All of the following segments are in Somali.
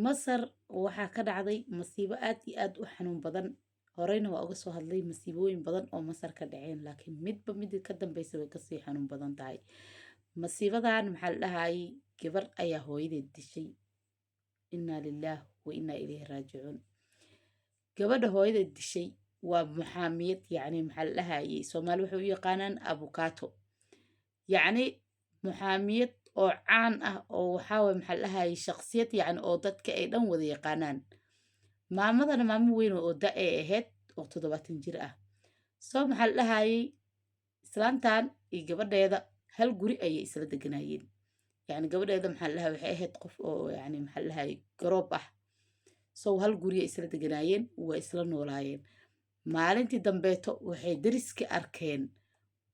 Masar waxaa ka dhacday masiibo aad iyo aad u xanuun badan. Horeyna waa uga soo hadlay masiibooyin badan oo Masar ka dhaceen, laakiin midba mid ka dambeysa way kasii xanuun badan tahay. Masiibadan maxaa la dhahayay? Gabar ayaa hooyadeed dishay. Innaa lillaah wa innaa ilayhi raajicuun. Gabadha hooyadeed dishay waa muxaamiyad, yacni maxaa la dhahayay, Soomaali waxay u yaqaanaan abukato, yacni muxaamiyad oo caan ah oo waxaa waye maxaa la dhahayay, shaqsiyad yacni oo dadka ay dhan wada yaqaanaan. Maamadana maamo weyn oo da ay ahayd oo 70 jir ah. Soo maxaa la dhahayay, islaantan iyo gabadheeda hal guri ayay isla deganayeen. Yacni gabadheeda maxaa la dhahay, waxay ahayd qof oo yacni maxaa la dhahayay, garoob ah. So hal guri ay isla deganaayeen, waa isla noolaayeen. Maalintii dambeeto waxay deriska arkeen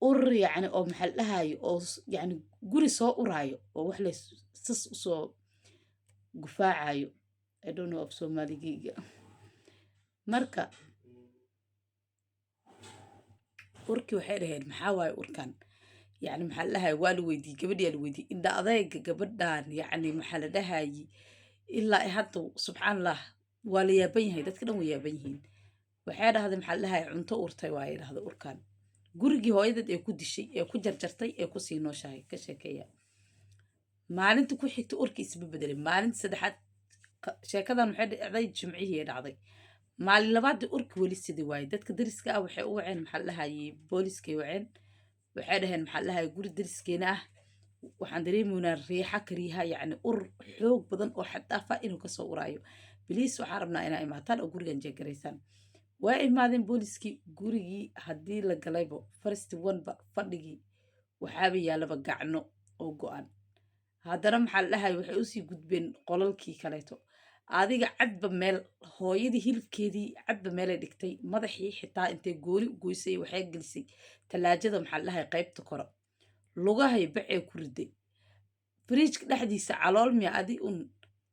ur, yacni oo maxaa la dhahayo, oo yacni guri soo uraayo oo wax lay sas usoo gufaacayo. I don't know of Soomaaligeyga. Marka urkii waxay dhaheen, "Maxaa waaye urkan?" Yacni maxaa la dhahaye, waa la weydiiyey gabadhiyaa la weydiiyey. Indha adeyga gabadhan, yacni maxaa la dhahayey, ilaa hadda subxaan Allah waa la yaaban yahay, dadka dhan way yaaban yihiin. Waxay dhahday, maxaa la dhahaye, cunto urtay waaye dhahda urkan. Gurigii hooyadeed ee ku dishay, ee ku jarjartay, ee kusii nooshahay. Ka sheekeeya. Maalinta ku xigta urkii isma bedelay. Maalinta saddexaad, sheekadan waxay dhacday Jimcihii ay dhacday. Maalin labaadii urki weli sidii waaye. Dadka deriska ah waxay u waceen, maxaa la dhahayey, booliskay waceen. Waxay dhaheen, maxaa la dhahayay, guri deriskeena ah waxaan dareemaynaa riixa kariiha, yacni ur xoog badan oo xad dhaaf ah inuu kasoo uraayo. Please, waxaan rabnaa inaa imaataan oo gurigan jeegaraysaan. Waa imaadeen booliskii. Gurigii haddii la galaybo, first one ba fadhigii waxaaba yaalaba gacno oo go-an. Haddana maxaa la dhahay, waxay usii gudbeen qolalkii kaleeto. Adiga cadba meel hooyadii hilibkeedii cadba meelay dhigtay, madaxii xitaa intay gooni u goysay waxay gelisay talaajada, maxaa la dhahay, qaybta kore. Lugahay bacee ku riday, firiijka dhexdiisa calool miya adi un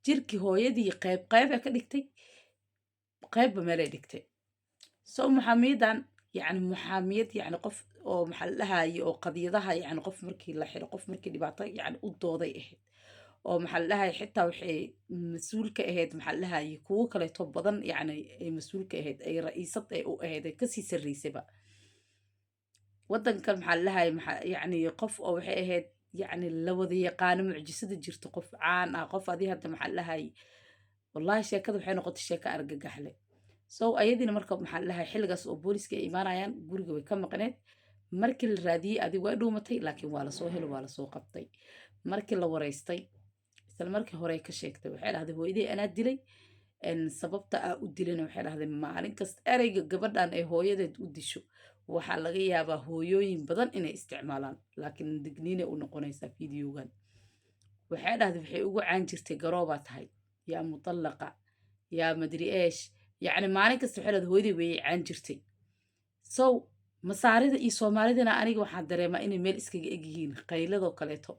jirkii hooyadii qayb qaybay ka dhigtay, qaybba meelay dhigtay. So muxaamiyadan, yacni muxaamiyad, yacni qof oo maxaa la dhahaye, oo qadiyadaha, yacni qof markii la xiro, qof markii dhibaato, yacni u dooday ahayd, oo maxaa la dhahaye, xitaa waxay mas-uul ka ahayd, maxaa la dhahaye, kuwo kaleeto badan, yacni ay mas-uul ka ahayd, ay ra'iisad ay u ahayd, ay kasii sarreysayba waddankan. Maxaa la dhahaye, maxaa yacni qof oo waxay ahayd, yacni la wada yaqaano, mucjisada jirto, qof caan ah, qof adii hadda maxaa la dhahaye. Wallahi sheekada waxay noqotay sheeko argagaxle. So ayadiina marka maxaa la dhahay, xilligaas oo booliska ay imaanayaan guriga way ka maqneed. Markii la raadiyey, adig waa dhuumatay, laakiin waa lasoo helo, waa lasoo qabtay. Markii la wareystay, isla markii hore ka sheegtay. Waxay dhahday, "Hooyadey anaa dilay." Sababta aa u dilayna waxay dhahday, maalin kasta ereyga gabadhan ay hooyadeed u disho waxaa laga yaabaa hooyooyin badan inay isticmaalaan, laakiin digniinay u noqonaysaa videogan. Waxay dhahday, waxay ugu caan jirtay, "Garoobaa tahay, yaa mutallaqa, yaa madri eesh." Yacni maalin kasta waxay dhahday hooyaday weeyay caan jirtay. So Masaarida iyo Soomaalidana aniga waxaan dareemaa inay meel iskaga eg yihiin, qayladoo kaleeto,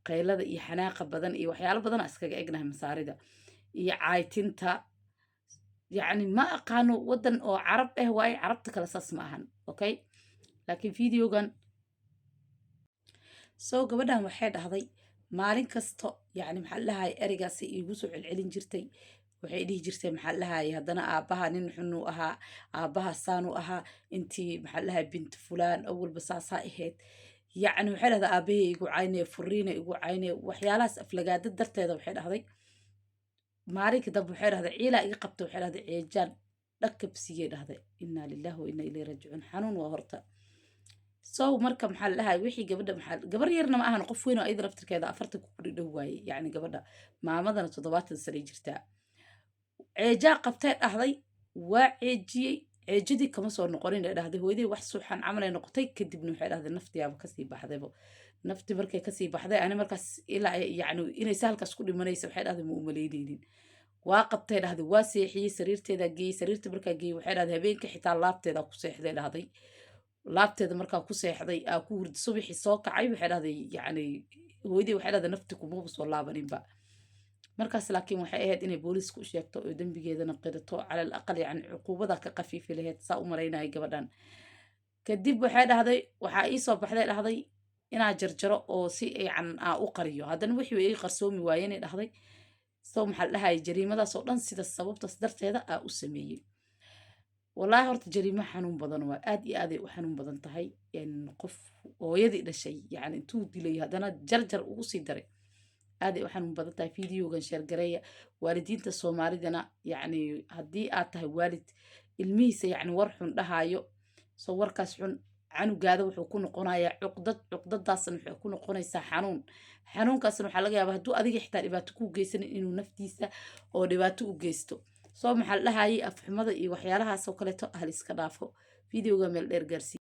qaylada iyo xanaaqa badan iyo waxyaalo badan iskaga egnahay Masaarida iyo caaytinta. Yacni ma aqaano waddan oo Carab ah waaye, Carabta kale saas ma ahan, okay? Laakiin videogan, so gabadhan waxay dhahday, maalin kasto, yacni maxaa la dhahay, ereygaasay iigu soo celcelin jirtay. Waxay dhihi jirtay, maxaa la dhahay, haddana aabbaha nin xunuu ahaa, aabbaha saanuu ahaa, intii maxaa la dhahay, binti fulaan awalba saasaa ahayd. Yacni waxay dhahday, aabbahay igu caynaya, furiina igu caynaya, waxyaalahaas aflagaada darteeda. Waxay dhahday, maalinka dambe waxay dhahday ciilaa iga qabta. Waxay dhahday ceejaan dhakabsiiyey dhahday. Innaa lillahi wa innaa ilayhi raajicuun. Xanuun waa horta. So marka maxaa la dhahay, wixii gabadha maxaa, gabar yarna ma ahan, qof weyn oo ayada laftirkeeda 40 ku dhidhow waaye. Yacni gabadha maamadana 70 sanay jirtaa. Ceejaa qabtay dhahday, waa ceejiyey, ceejadii kama soo noqonin ay dhahday hooyadii, wax suuxan camal ay noqotay. Kadibna waxay dhahday naftiyaaba kasii baxdaybo. Nafti markay kasii baxday, ani markaas ilaa yacni inay sahalkaas ku dhimanaysa, waxay dhahday, ma umalaynaynin. Waa qabtay dhahday, waa seexiyey, sariirteedaa geeyey. Sariirta markaa geeyey, waxay dhahday, habeenka xitaa laabteeda ku seexday dhahday. Laabteeda markaa ku seexday, aa ku hurdi, subaxii soo kacay, waxay dhahday, yacni hooyadii, waxay dhahday, nafti kumaba soo laabaninba markaas. Laakiin waxay ahayd inay booliiska u sheegto oo dembigeedana qirato, calal aqal yacni cuquubada ka khafiifi lahayd, saa u malaynaya gabadhan. Kadib waxay dhahday, waxaa ii soo baxday dhahday inaa jarjaro oo si yacan aa u qariyo. Haddana wixii way ii qarsoomi waayeenay dhahday. So maxaa la dhahayay, jariimadaas oo dhan sida sababtaas darteeda aa u sameeyey. Wallaahi horta jariimo xanuun badan waa, aad iyo aaday u xanuun badan tahay. Qof hooyadii dhashay yacni intuu dilay haddana jarjar ugu sii daray, aaday u xanuun badan tahay. Videogan share gareeya. Waalidiinta Soomaalidana, yacni haddii aad tahay waalid ilmihiisa yacni war xun dhahaayo, soo warkaas xun canugaada wuxuu ku noqonayaa cuqdad. Cuqdadaasna waxay ku noqonaysaa xanuun. Xanuunkaasna waxaa laga yaabaa hadduu adiga xitaa dhibaato ku geysanin inuu naftiisa oo dhibaato u geysto. Soo maxaa la dhahayay, afxumada iyo waxyaalahaas oo kaleeto hal iska dhaafo. Videoga meel dheer gaarsiiya.